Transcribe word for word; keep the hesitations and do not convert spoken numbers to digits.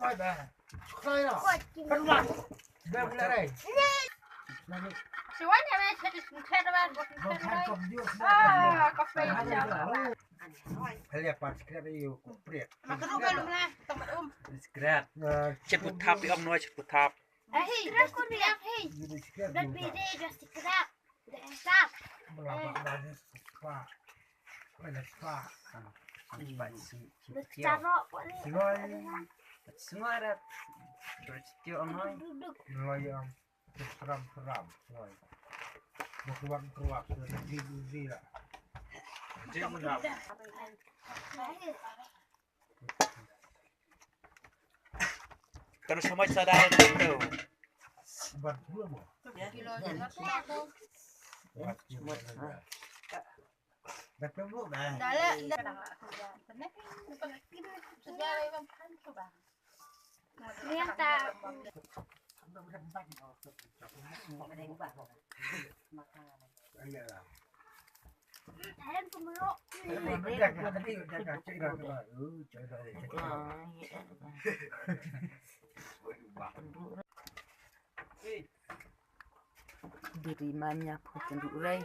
Khlai ba. Khlai la. Kan wa. Ba bula rai. Siwan ya mai chati khlai ba. Ah, kopi. Hal ya pat skret yu ko priet. Makaru ba lu na. Tempat um. Skret. Chit put thap yu om noi chit put thap. Ahi, dah ku ni ahi. Dah bide dah sikrak. Dah esap. Dah sikrak. Dah sikrak. Semua dah. Terus tu amai. Duduk. Seram seram. Berkuat keruat. Jadi diri lah. Jadi mudah. Kan semua sadar tu. Diri manya phu tendu rai.